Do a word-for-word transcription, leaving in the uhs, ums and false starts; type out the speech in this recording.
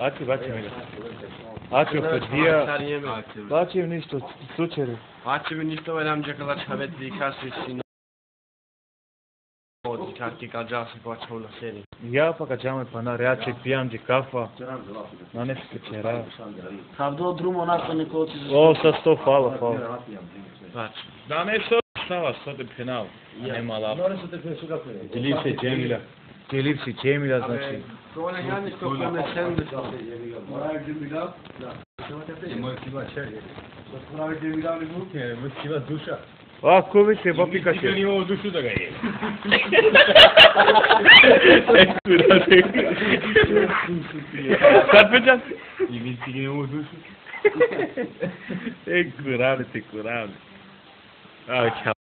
Ači, bači mi. Ači, opet dija. Bači mi ništo, slučajno. Ači mi ništo, valjam džekala čhavet di kasi sino. Od kaki ka džasi pa čhavla seri. Ja pa ka džame pa na reače pijam dži kafa. Na nešto čera. Kavdo drumo nako neko ti. O, sa sto, hvala, hvala. Znači. Da nešto stava, sto te penal. Ja. Nema la. Dželivši Džemila. Dželivši Džemila, znači. Kole yani to kome sen. Moj siva čaj. Moj siva duša. A ko više, bapi ka Ti će. Ni ovu dušu da ga je. E, kurate. Sad peđa? I misli ni ovu dušu. E, kurate, kurate. A, čao.